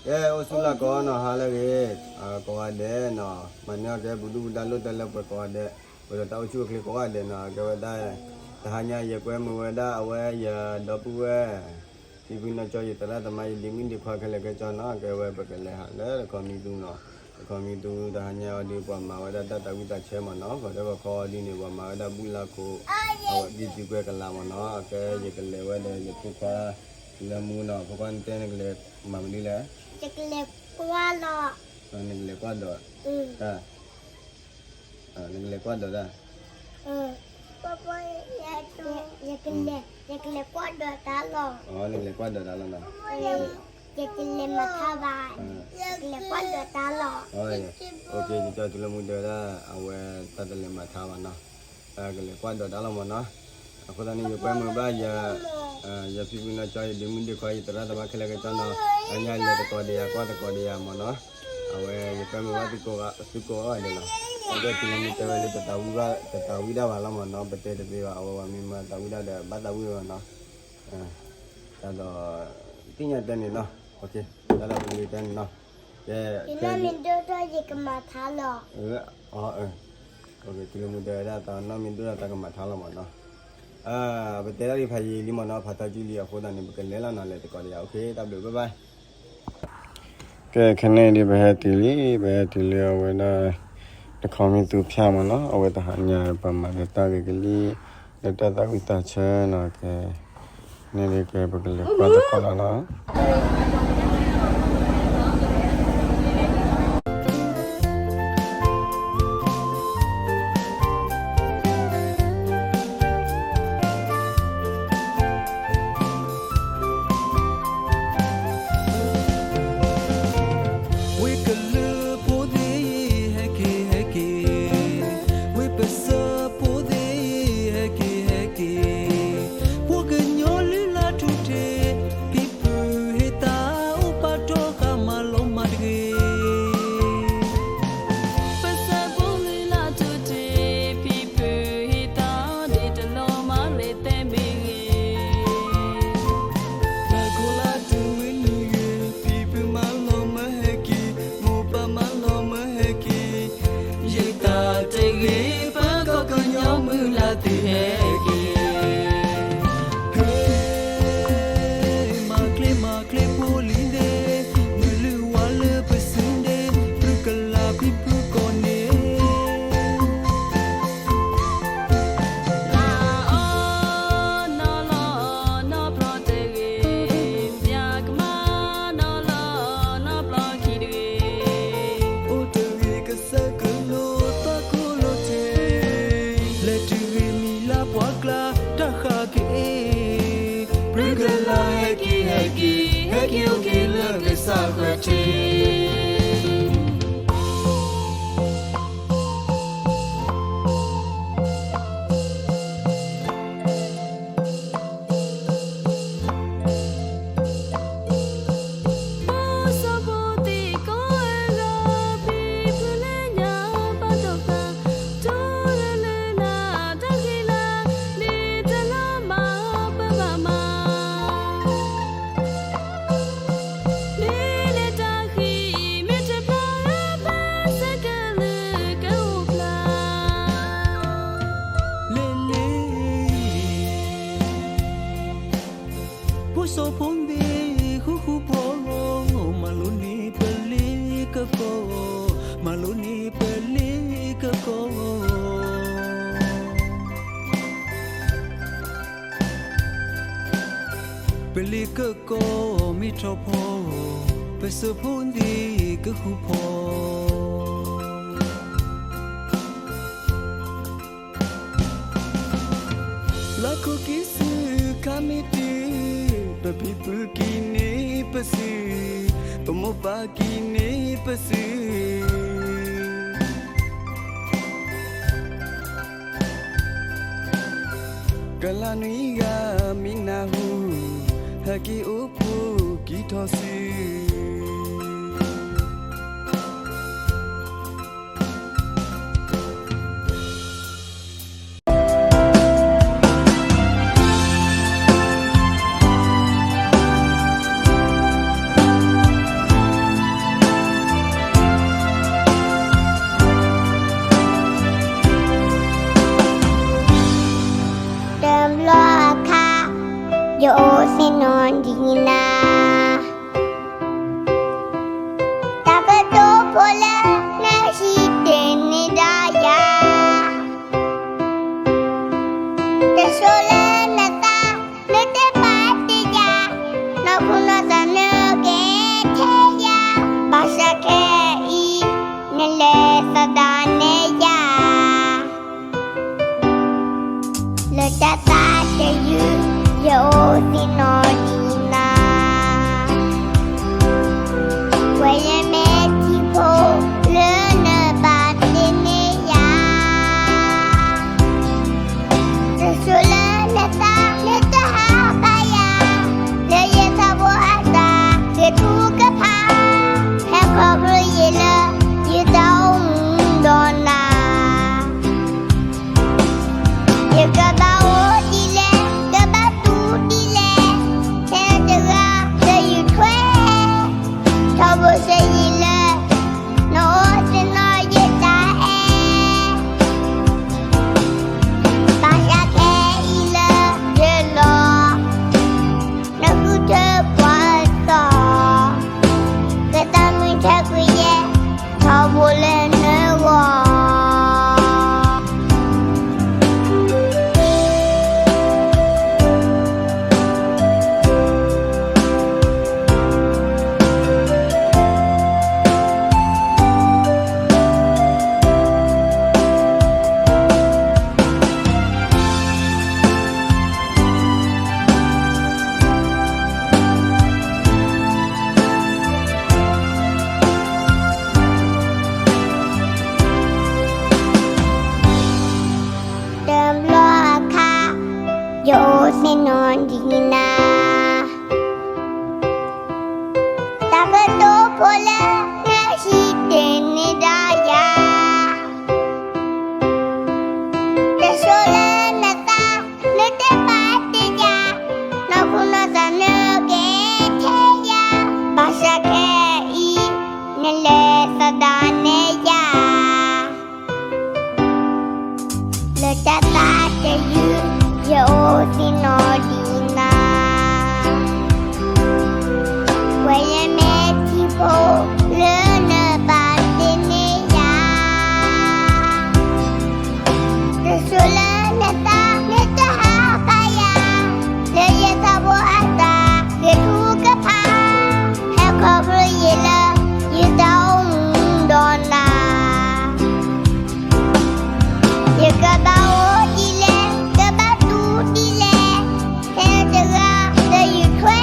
ကဲ အိၣ်ဆူၣ်လၢကိးနီၤ ဟါလၢအဂ့ၤ, ကိးဂၤဒဲးနီၤ, မၤန့ၢ်အီၣ်ကဲ ပူၤဒူၣ်ပူၤဒါ လိၣ်တဲလၢပှဲၤကိးဂၤဒဲး, ပဒီးတၢ်အိၣ်ဆူၣ်အိၣ်ချ့ကိးဂၤဒဲးနီၤ, ကဲဝဲဒၣ် တဟါညါ ယကွဲမုာ်ဝဲဒၣ်အဝဲယဒီပုၢ်ဝဲၢ် ဖံဖုနီၢ်ကၠီ ယသရၣ်သမါ ယဒ့မုၣ်ဒ့ခွါခဲလၢာ်ခဲဆ့နီၤ, ကဲဝဲပကလဲၤဟးလၢတခီမံသူနီၤ, တခီမံသူ တဟါညါအီၤဒီး ပှၤမၤဝဲဒၣ်တၢ်သးဝံၣ်သးဆၢမ့ၢ်နီၤ, ဂီၤဒဲးဂီၤခီအီၤဒ်န့ၣ် ပှၤမၤဝဲဒၣ်ဘူၣ်လၢခိၣ်, အဝဲဒ်စုကွဲကလးမ့ၢ်နီၤ, ကဲယကလဲၤဝဲဒီးယဖိခွါ လၢမူနီၤ, ဖိခွါနတဲနကလဲၤ မၤမနုၤလဲၣ်, ယကလဲၤကွၢ်လီၤ, နကလဲၤကွၢ်ဒီး တၢ် နကလဲၤကွၢ်ဒီးတၢ်, ယကလဲၤကွၢ်ဒီးတၢ်လီၤ, နကလဲၤကွၢ်ဒီးတၢ်လီၤနီၤ, ယတလဲၤမၤထါဘၣ်, ယကလဲၤကွၢ်ဒီးတၢ်လီၤ, ယကၠီတုလၢမူတဲဝဲဒၣ် အဝဲတၢ်တလဲၤမၤထါဘၣ်နီၤ, ကလဲၤကွၢ်ဒီးတၢ်လီၤမ့ၢ်နီၤ, အဃိသတးန့ၣ် ယကွဲမုာ်ဘၣ် ယဖံဖုနီၢ်ကၠီ ယဒ့မုၣ်ဒ့ခွါ ယသရၣ်သမါခဲလၢာ်ခဲဆ့နီၤ, တဟါညါလဲၤသကိးဒီးယၤ ကွၢ်သကိးဒီးယၤမ့ၢ်နီၤ, အဝဲယကွဲမုာ်ဘၣ်သုကိးဂၤဒဲးလီၤ, အဝဲတုလၢမူတဲဝဲလၢ တသးဝံၣ်ဘၣ် တသးဝံၣ်ဒၣ်ဘၣ်လီၤမ့ၢ်နီၤ, ပတဲတသ့ဘၣ်, အဝဲပှၤမ့ၢ်မၤသးဝံၣ်ဒၣ်ဒီး ဘၣ်သးဝံၣ်ဝဲမ့ၢ်နီၤ, တၢ်ဒီး သ့ၣ်ညါတဲန့ၣ်နီၤ, တၢ်ဒီးပကတဲန့ၣ်နီၤ, ယနီၢ်မ့ၢ်ဒိၣ်ထီၣ် ယကမၤထါလီၤ, တုလၢမူတဲဝဲဒၣ် သးနီၢ်မ့ၢ်ဒိၣ်ထီၣ် သးကမၤထါလီၤမ့ၢ်နီၤ, ပတဲဒၣ်ဒ်ဖးယံာ်လံမ့ၢ်နီၤ, ဖးထီကံလံ အဃိသတးန့ၣ် ပကလဲၤလီၤနီၤ, လဲၤသကိးဒီးယၤ, အိၣ်ခ့ တၢ်ဘျုး bye bye. ကဲ ခဲန့ၣ်ဒ်ပဟဲတုၤလံ, ပဟဲတုၤလံအဝဲဒၣ် တခီမံသူဖၠၣ်မ့ၢ်နီၤ, အဝဲတဟါညါ ပမၤဒီးတၢ်ဂ့ၤကလံၣ် ဒီးတၢ်သးဝံၣ်သးဆၢနီၤ, ကဲ န့ၣ်ဒ်ကဲ ပကလဲၤကွၢ်သကိးလီၤလီၤ. ဝ့ၢ်ကလုာ်ဖိသ့ၣ် ဟဲက့ၤ ဟဲက့ၤ, ဝ့ၢ်ပစၢၤဖိသ့ၣ် ဟဲက့ၤ ဟဲက့ၤ, ပှၤကညီလုၢ်လၢ်ထူၣ်ထီၣ်, ဖံဖုဟ့ၣ်တၢ်အိၣ်ပာ်တီၢ်ဃာ် မၤလီၤမၢ်တဂ့ၤ. ပစၢၤဖိလုၢ်လၢ်ထူၣ်ထီၣ်, ဖံဖုဟ့ၣ်တၢ်ဒ်တလီၤမၢ်လဲၣ် တဲမ့ၢ်ဂ့ၤ. တၢ်ကိၢ်လၢ်တုၤဝဲနံၤဂ့ၤ, ဖံဖုမၤလီၤမၢ်ဟဲက့ၤ, မိၢ်ပၢ်မၤလီၤမၢ်ဟဲက့ၤ, ယတၢ်တဂ့ၤ ပကီၢ်ကညီမုၢ်လၢ်သုဟဲက့ၤ. ဟဲ မၤချ့မၤချ့ဖိလံၤဒဲး, မုၢ်လုၢ်ဝါလၢပစုဒဲး, ဖုကလၤဖံဖုကီၢ်န့ၣ် လၢအီၤနီၢ်လီၢ်နီၢ်ပျီတဂ့ၤ, ပျၢ်ကမၣ်နီၢ်လီၢ်နီၢ်ပျီခံတဂ့ၤ, အိၣ်တဂ့ၤကစၢၢ်ကလိၤသီခိၣ်လိၤထဲ, လဲၤတဂ့ၤမံၤလၢပှၢ်ကျါ တၢ်ဃၣ်က့ၤ, ဖုကလၤဟဲက့ၤ ဟဲက့ၤ, ဟဲက့ၤအိၣ်က့ၤလၢကစၢ်ဃၢၤထံး. ပစီဖိသ့ၣ်ကိးဂၤဂၤ, ဖံဖုလၢညါဘၣ်ဒီးဃာ်, တိၢ်လၢလၢနၤတၢ်ဂ့ၤလၢ်, ဒ်တလီၤမၢ်ပဘၣ်မၤ ဒ်လဲၣ်တၢ်ဃံးမ့ၢ်တဖျါ, ပၢ်စၢၤကလုာ်ကအိၣ်ဖျါ လဲၤလဲၤ ဖိစီဖိသ့ၣ်ဃူဃူဖိးဖိး, မၤလိန့ၢ်ပလ့ကကီၢ်, မၤလိန့ၢ်ပလ့ကကီၢ်. ပလ့ကကီၢ်မ့ၢ်ထီၣ်ဖီ, ပစီဖိသ့ၣ်ကဃူဖိး လၢခိၣ်က့ၤစုခါမ့ၢ်တုၤ, ပဖံဖုက့ၤန့ၢ်ပစု, ပမိၢ်ပၢ်က့ၤန့ၢ်ပစု, ကလၤနွံဂၤမ့ၢ်နၢ်ဟူ, ဟဲက့ၤအိၣ်ဖှိၣ်က့ၤထီၣ်စု. အကတိၤဖိလၢနဟံးတ့ၢ်န့ၢ်ဒၣ်ယၤ, တဆိလၢနသး နတဘၣ်တ့ၢ်ယၤ, နီၢ်ခိနီၢ်သးနကအဲၣ်ထဲယၤ, ဘၣ်ဆၣ်ခဲအံၤ နလဲၤသဒၣ်နဲယၤ လၢတၢ်သးတယုၢ် ယအိၣ်သ့ၣ်နီၣ်ဒံးနၤ, ပှၤယမ့ၢ်ထံဖိ လၢနဘၣ်တ့ၢ်န့ၢ်ယၤ, တဆိလၢနသး နတဟးပာ်ယၤ, လၢယသးဖိအသး ယထူကဖၣ်, ဟဲခီဖျိယံာ်လၢ ယသးအိၣ်မူဒီးနၤ ယကဘၣ်အိၣ်ဒ်လဲၣ်, ကဘၣ်တူၢ်ဒ်လဲၣ်, ထဲတဂၤလၢယထွဲ,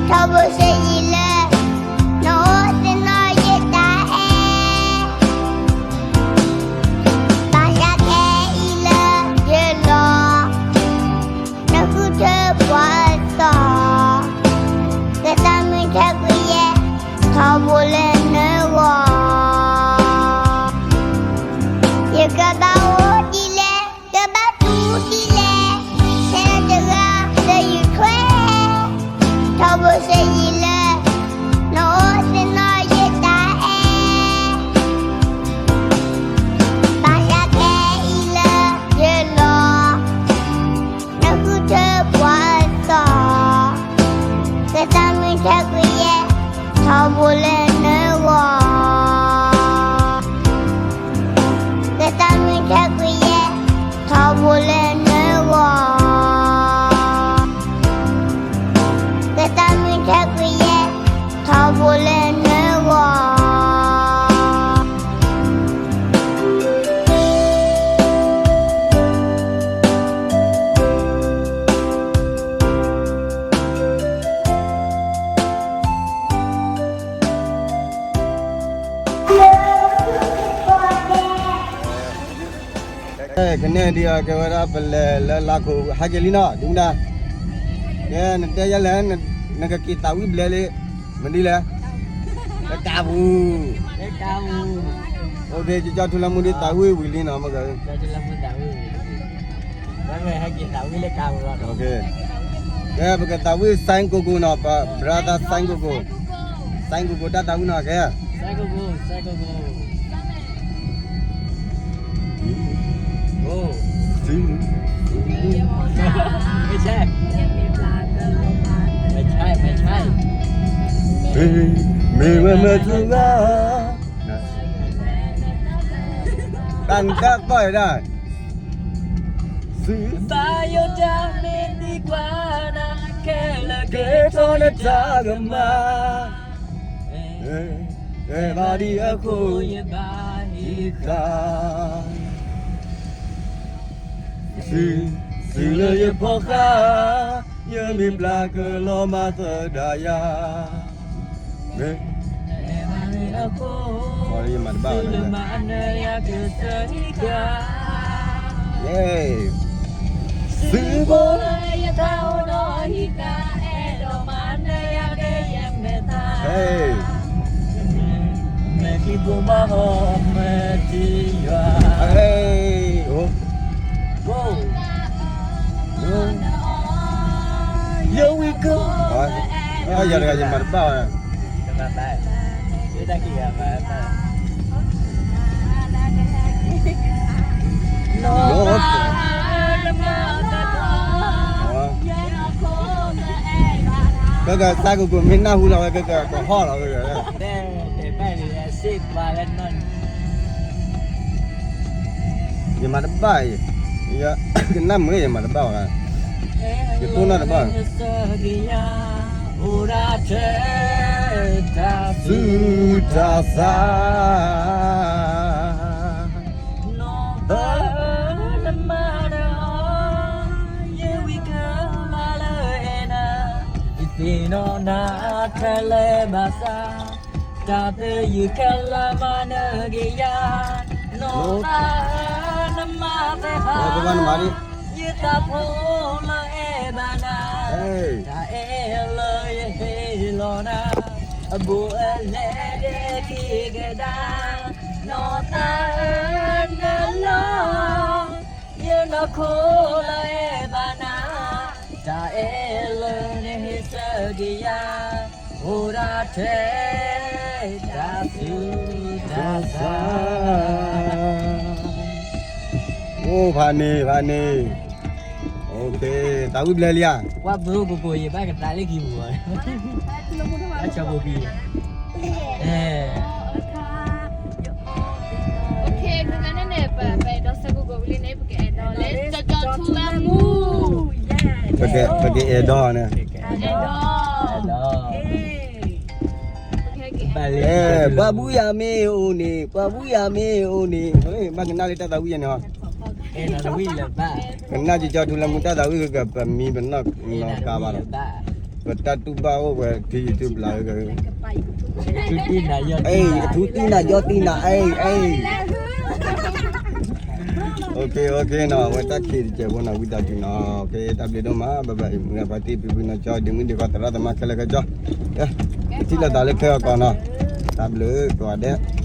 ထီဘိစ့ယံာ်လၢ နအိၣ်သ့ၣ်နီၣ်ယတၢ်အဲၣ်, ဘၣ်ဆၣ်ခဲအံၤလၢယလီၤ နဃုထၢပှၤသီၣ်, ကသးမုၢ်ထၢကွံာ်ယဲ ထီဘိလၢနဂီၢ်, ယကဘၣ်အိၣ်ဒ်လဲၣ်, ကဘၣ်တူၢ်ဒ်လဲၣ်, ထဲတဂၤလၢယထွဲ, ထီဘိစ့ယံာ်လၢ နအိၣ်သ့ၣ်နီၣ်ယတၢ်အဲၣ်, ဘၣ်ဆၣ်ခဲအံၤလၢယလီၤ နဃုထၢပှၤသီၣ်, ကသးမုၢ်ထၢကွံာ်ယဲ ထီဘိလၢနဂီၢ်, ကသးမုၢ်ထၢကွံာ်ယဲ ထီဘိလၢနဂီၢ်, ကသးမုၢ်ထၢကွံာ်ယဲ ထီဘိလၢနဂီၢ်. ကနဲၣ်ဒံးအီၤ ကဲဝဲဒၣ်ပလဲၤလၢလါခိၣ် ဟဲက့ၤလံနီၤ ဒုမတၤ, ကဲ နတဲယဲလဲၣ်, နကက့ၤသးဝံၣ်ဘျဲလံ, မနုၤလဲၣ်, လၢကါပူၤ, လၢကါပူၤ, အိၣ်က့ၤ ကၠီထူလၢမူဒံးသးဝံၣ်ဝံၤလံနီၤ မ့ၢ်က, ကၠီထူလၢမူသးဝံၣ်ဝံၤလံ, ဝဲမ့ၢ်ဟဲက့ၤသးဝံၣ်လၢကါပူၤလီၤ, ကဲ ပကသးဝံၣ် စဲကီကီနီၤ ပ brother စဲကီကီ, စဲကီကီ တၢ်သးဝံၣ်နီၤ ကဲ စဲကီကီ စဲကီကီ ไม่ใช่ ไม่ใช่ ไม่ใช่ မ့ၢ်ဝဲမ့ၢ်သူဂၤ တၢ်နတၢ်ပီၢ်ဒၣ် ဘၣ်ယိၣ်တၢ်မ့ၢ်သံကွၢ်နၤ ခဲလၢာ်ကဲထီၣ်နတၢ်ကမၣ် အဲၣ်ဘၣ်ဒံးအဃိယဘၣ်ဟံးဃာ် သုး သုးလၢယဖီဃာ် ယမ့ၢ်ဘျါကလီၤမၤသဒၣ်ယၤ မ့ၢ် ယမၤတဘၣ်ဘၣ် သုးလၢမၤနၢၤယၤကစၢ်ဟံးဃာ် သုးဖိလၢယသးအိၣ်ဒီးဟံးဃာ် အဲၣ်ဒိးမၤနၢၤယၤကယဲၢ်မဲာ်သၣ် မဲာ်ထံဖိမၤဟီၣ်မဲာ်ထံယွၤ ယဝံက ယၤတဂၤ ယမၤတဘၣ်ဘၣ် ကကစၢ်ကကိးမ့ၢ်နၢ်ဟူလီၤဝဲ ကကကဟီၣ်လီၤဝဲ တဲဘၣ်လံ စ့ၢ်ကီးလၢနီၢ် ယမၤတဘၣ်အံၤ, ယကနၣ်မုာ် ယမၤတဘၣ်ဘၣ်, ယတိၢ်နီၣ်တဘၣ်, အိၣ်ဒၣ်ထဲ တၢ်သူၣ်တၢ်သး နီၢ်သးနမၤဒီး ယဝံကမၤလၢအဲၣ်နၤ, ယသ့ၣ်နီၣ်နၤထဲလဲၣ်ဘၣ်ဆၣ်, တၢ်သယုၢ်ခဲလၢာ်မၤနၢၤက့ၤယၤ, နီၢ်သးနမၤသ့ၣ်ဟါ, ယသးဖိလၢအဲၣ်ဘၣ်နၤ, တၢ်အဲၣ်လၢယဟ့ၣ်လီၤနၤ အဘူးအလဲဒဲက့ၤကဒါ, နီၢ်သးအၢနလီၢ်, ယနီၢ်ခိလၢအဲၣ်ဘၣ်နၤ, တၢ်အဲၣ်လၢနဟ့ၣ်ဆၢက့ၤယၤ, အိၣ်ဒၣ်ထဲတၢ်ဆူးတၢ်ဆါ. အိၣ်ဖးန့ၣ် ဖးန့ၣ်, သးဝံၣ်ဘျဲလံဧါ, ကွၢ်ဘုကကိးယဘၣ်ကသးလၢခံပူၤ, အဆီဖိပံၤ, အဲ ပအဲၣ်ဒိးဆၢကိးကိးဝံၤလံန့ၣ် ပကအဲၣ်ဒိးလၢ ကၠီကၠီထူလၢမူ, ပကအဲၣ်ဒိးန့ၣ်, အဲၣ်ဒိး, အဲၣ်ဒိး, အဲ ပှၤဘုယၤမ့ၢ်အိၣ်န့ၣ်, ပှၤဘုယၤမ့ၢ်အိၣ်န့ၣ်, ဘၣ်ကနၣ်လၢတၢ်သးဝံၣ်ယၤန့ၣ်, ကနၣ်ကၠီကၠီထူလၢမူတၢ်သးဝံၣ်ကပမံပနီၢ်ကါဘၣ်လီၤ, ပတၢ်တူၢ်ဘၣ်အိၣ်ဝဲထံယတူၢ်ဘျး, ထူတံၢ်နၤယီၢ်တံၢ်နၤ, အဲ အထူတံၢ်နၤယီၢ်တံၢ်နၤ, အဲ အဲ OK OK နီၤ, အဝဲတၢ်ခံးတစဲးဖိနီၤ ဝံသးစူၤနီၤ, တၢ်ဘျုးဒိၣ်မး, ဘၣ်ဘၣ်အံၤ မုၢ်ဂၤဖါတံၢ်ဖံဖုနီၤကၠီ, ဒ့မုၣ်ဒ့ခွါသရၣ်သမါခဲလၢာ်ခဲဆ့, ပထံၣ်လိာ်သးလၢခဲအကီၢ်နီၤ, တၢ်ဘျုးကိးဂၤဒဲး.